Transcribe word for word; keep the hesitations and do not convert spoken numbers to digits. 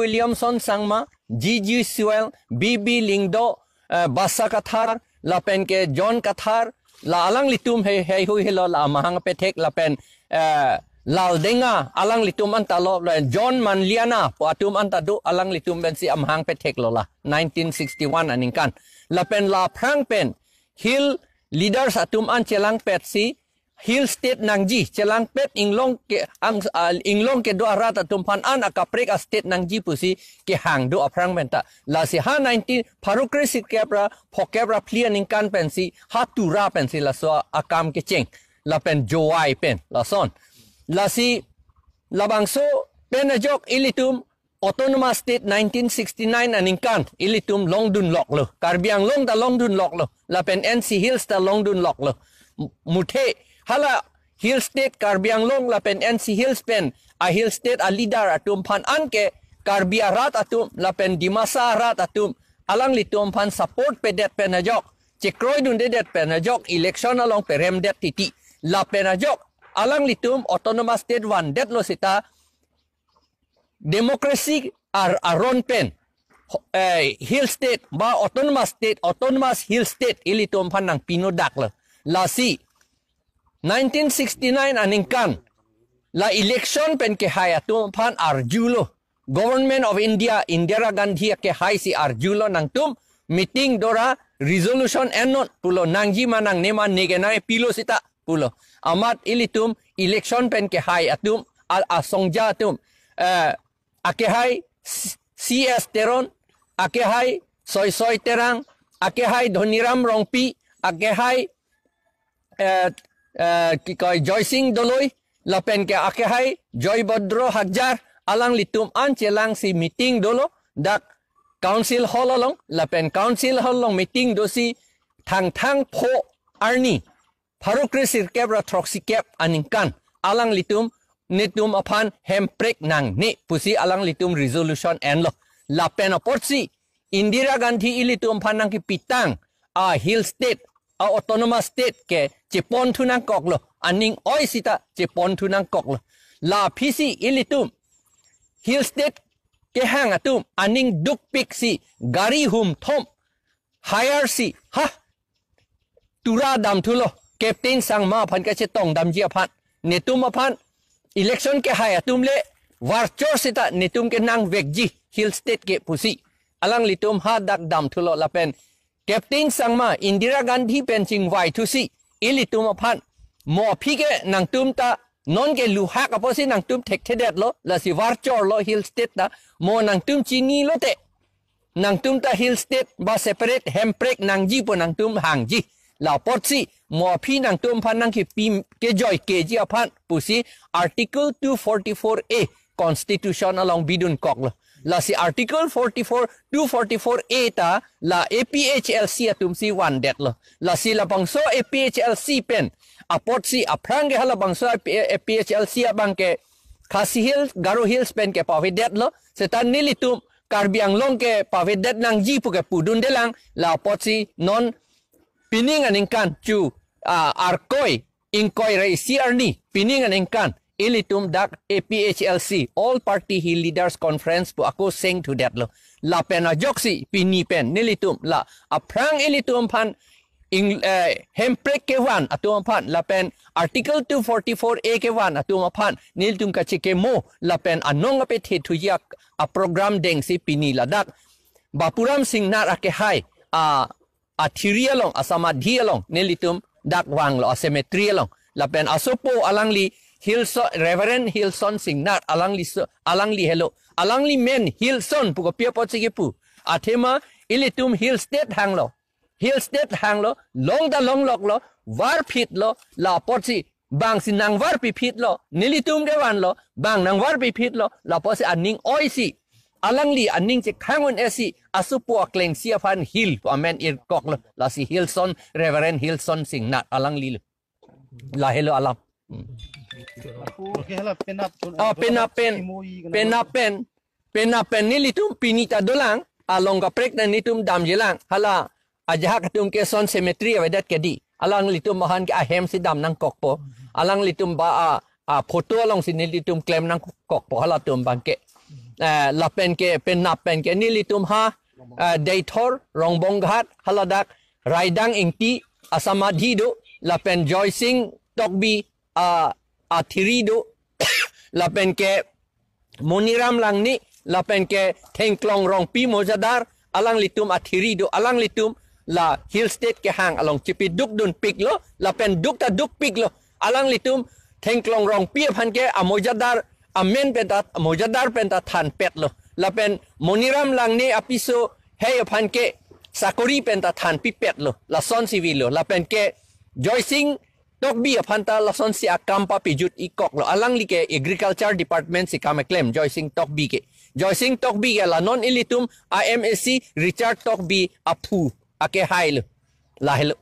Williamson Sangma, G G Sewell, B B Lyngdoh, eh, Basa Kathar, lapen ke John Kathar, la alanglitum hei, heihui helo la amahang pethek lapen, eh, Lal Denga alanglitum anta lo, lapen John Manliana pu atum anta do, alanglitum pensi amahang pethek lo la nineteen sixty-one aningkan. Lapen la aphrang pen Hill leaders atum an chelangpetsi Hill State nangji, chelangpet inglong ke ang, ah, inglong kedo arat atum aphan an akaprek a state nangji pusi kehang do aphrang penta. Lasi ha nineteen pharo kre sirkep ra phokep ra phli aningkan pensi ha Tura pensi laso akam kecheng. Lapen Jowai pen lason. Lasi labangso pen ajok ilitum Autonomous State nineteen sixty-nine aningkan ilitum longdun loklo. Karbi Anglong ta longdun loklo. Lapen N C Hills ta longdun loklo. M-, muthe hala Hill State Karbi Anglong lapen N C Hills pen a Hill State a leader atum aphan anke Karbi arat atum lapen Dimasa arat atum alanglitum aphan support pedet pen ajok, chekroidundedet pen ajok, election along peremdet titi. Lapen ajok alanglitum Autonomous State vandetlo sita democracy ar aron pen, eh, Hill State ba Autonomous State, Autonomous Hill State ilitum aphan nangpinodaklo. Lasi nineteen sixty-nine aningkan la election pen kehai atum aphan arjulo. Government of India, Indira Gandhi akehaisi arjulo, nangtum meeting dora resolution ennon pulo, nangji ma nangne ma, neke nangpilo sita pulo. Amat ilitum election pen kehai atum, al asongja atum, eh, akehai C-, C S Teron, akehai Soisoi Terang, akehai Dhoniram Rongpi, akehai, eh, eh, kikoi Joysing Doloi, lapen ke akehai Joybhodro Hakjar, alanglitum an chelangsi meeting dolo dak Council Hall along, lapen Council Hall along meeting dosi Thangthang pho arni pharo kre sirkep ra throksikep aningkan alanglitum netum aphan hemprek nangne pusi alanglitum resolution enlo. Lapen apotsi Indira Gandhi ilitum aphan nangkepitang a Hill State, a Autonomous State ke cheponthu nangkoklo, aning oi sita cheponthu nangkoklo. La aphisi ilitum Hill State kehang atum aning dukpiksi gari humthom hire si, ha, Tura damthulo, Captain Sangma aphan kachetong damji aphan. Netum aphan election kehai atum le varchor sita netum ke nangvekji Hill State ke pusi alanglitum hadak damthulo. Lapen Captain Sangma Indira Gandhi pen chingvaithusi ilitum aphan, mo aphi ke nangtum ta nonke luhak apotsi nangtum thekthedetlo, lasi varchorlo Hill State ta, mo nangtum chinilote nangtum ta Hill State ba separate hemprek nangji pu nangtum hangji. La apotsi mo aphi nangtum aphan nangkepi kejoikeji aphan pusi Article two forty-four A Constitution along bidunkoklo. Lasi Article forty-four, two forty-four A ta la A P H L C atumsi vandetlo. Lasi labangso A P H L C pen apotsi aphrang ke halabangso A P H L C abang ke Khasi Hills, Garo Hills pen ke pavedetlo. Seta nelitum Karbi Anglong ke pavedet nangji pu ke pudundelang, la apotsi non pining aningkan chu, ah, Arkoi ingkoi ra isi arni, pining aningkan ilitum dak A P H L C, All Party Hill Leaders Conference pu ako sengthudetlo. Lapen ajoksi pini pen nelitum la aphrang ilitum aphan ing, eh, hemprek kevan atum aphan lapen Article two forty-four A kevan atum aphan nelitum kachekemo lapen anong apethethuji a, a program dengsi pini ladak Bapuram Singnar akehai a, athiri along, asamadhi along nelitum dak vanglo, a cemetery along. Lapen asopo alangli Hilson, Reverend Hilson Singnar, alangli so, alangli helo. Alangli men Hilson pu kopi apotsi kepu? Athema ilitum Hill State hanglo. Hill State hanglo, long ta longloklo, varphitlo, la apotsi bangsi nangvarpiphitlo, nelitum kevanlo, bang nangvarpiphitlo, la apotsi aning oisi alangli aning chekhang un-esi asopo aklengsi aphan Hill pu amen irkoklo, lasi Hilson, Reverend Hilson Singnar alanglilo. Lahelo alam. Hmm. Oke, hala penap. Ah, penap pen, penap pen, penap pen nelitum pini ta dolang, along kaprek ta nelitum damjilang. Hala ajahak atum ke son cemetery avedet ke di. Alanglitum aphan ke ahemsi dam nangkokpo. Alanglitum ba a, a photo alongsi nelitum klem nangkokpo halatum abang ke. eh, lapen ke penap pen ke nelitum ha, eh, Deithor, Rongbonghat, haladak Raidang Ingti asamadhi do, lapen Joysing Tokbi a athiri do, lapen ke Moniram Langne, lapen ke Thengklong Rongpi mojadar, alanglitum athiri do, alanglitum la Hill State kehang along chipiduk dunpiklo, lapen duk ta dukpiklo, alanglitum Thengklong Rongpi aphan ke amojadar amen penta, mojadar penta thanpetlo, lapen Moniram Langne apiso hei aphan ke sakori penta thanpipetlo, lasonsi avelo, lapen ke Joysing Tokbi aphan ta lasonsi akam papijut-ikoklo, alangli ke Agriculture Department si kam keklem, Joysing Tokbi ke. Joysing Tokbi ke la non ilitum a M A C Richard Tokbi aphu akehailo. Lahelo.